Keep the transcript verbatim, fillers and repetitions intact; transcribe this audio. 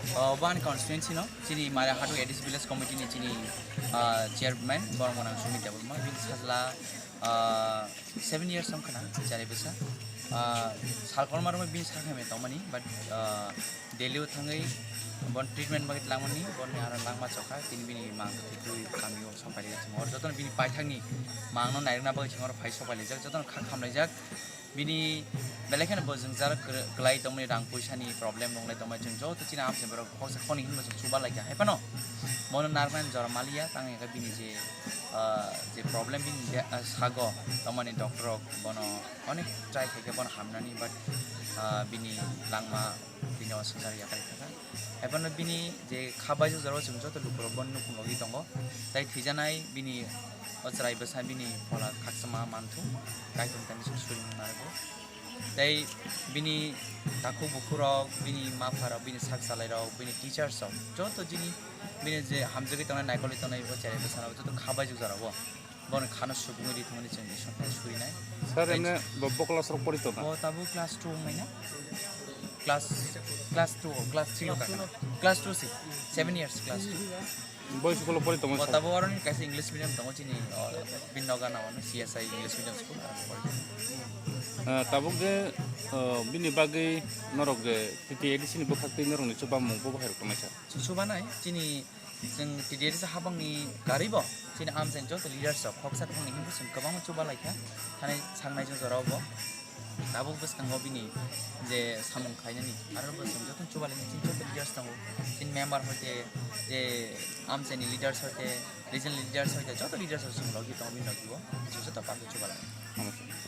Uh, bo ani constituency no, chini Mara Hatu A D C Village Committee ni chini, uh, chairman, borok mwnang Sumit Debbarma, bini sajla, uh, seven years wngkha na, chari bwsa. Uh, salkorma rok bini sakha mai tongmani, but, uh, Delhi o thangwi bon treatment bagwi tlangmani, boni aro langma chokha, tini bini mang twi kami o sopai rijak, jotono bini paithakni mang no nairwkna bagwi chwng oro phai sopai rijak, jotono kha khamlaijak. Bini belai kheno bo jwngjal kwrwi-, kwlai tongmani, rang puisani problem wnglai tongmani, chwng joto chini amchai borok khoroksa khoroknwi hinwi chwng chuba laikha. Hai phano bono narwknani jora maliya, tang hwnkhe bini je, ah, je problem bini de-, ah, sago tongmani doctor rok bono onek try khaikha bono hamnani, but, ah, bini langma bini o swngchar yakarwi thangkha. Hai phano bini je kha baijak jorao chwng joto lukurok bono nukung logwi tongo. Tai thwijanai bini o chwrai bwsa bini phola khakchangma manthu, kaitor tani se suri narwgo. Tai bini takhuk bukhurok, bini mapharok, bini sak chalairok, bini teachers rok, joto jini bini je hamjagwi tongnai, naikolwi tongnai o chwrai bwsarok joto kha baijak jorao. Bono khano subungwi ri thangmani chwng Isor thani surinai. Sir, tai emne bo, bo class rok pori tongkha? Bo tabuk class two wngmai na? Class, class two, class three wngkha na? Class two si, seven years class two. Bo school o pori tongo, bo sir? Tabuk aroni kaisa English medium tongo chini, o, bini noga nao no C S I English medium school, aro pori tongo. Ah, tabuk je, ah, bini bagwi norok je T T A D C ni bwkhak twi norokni chubamung bo bahai rok tongnai, sir? Chubanai chini Chwng T D R C habangni karwibo chini amchaini joto leaders rok khoksa khoknwi hinwi chwng kwbangma chuba laikha, thani sangnai jora bo. Tabuk bwskango bini je samung khlainani, aro bo chwng joto chuba lainai, chini joto leaders tongo, chini member hoite, je amchaini leaders hoite, regional leaders hoite, joto leaders rok chwng logi tongo, bini logi o chwng joto party chuba lainai.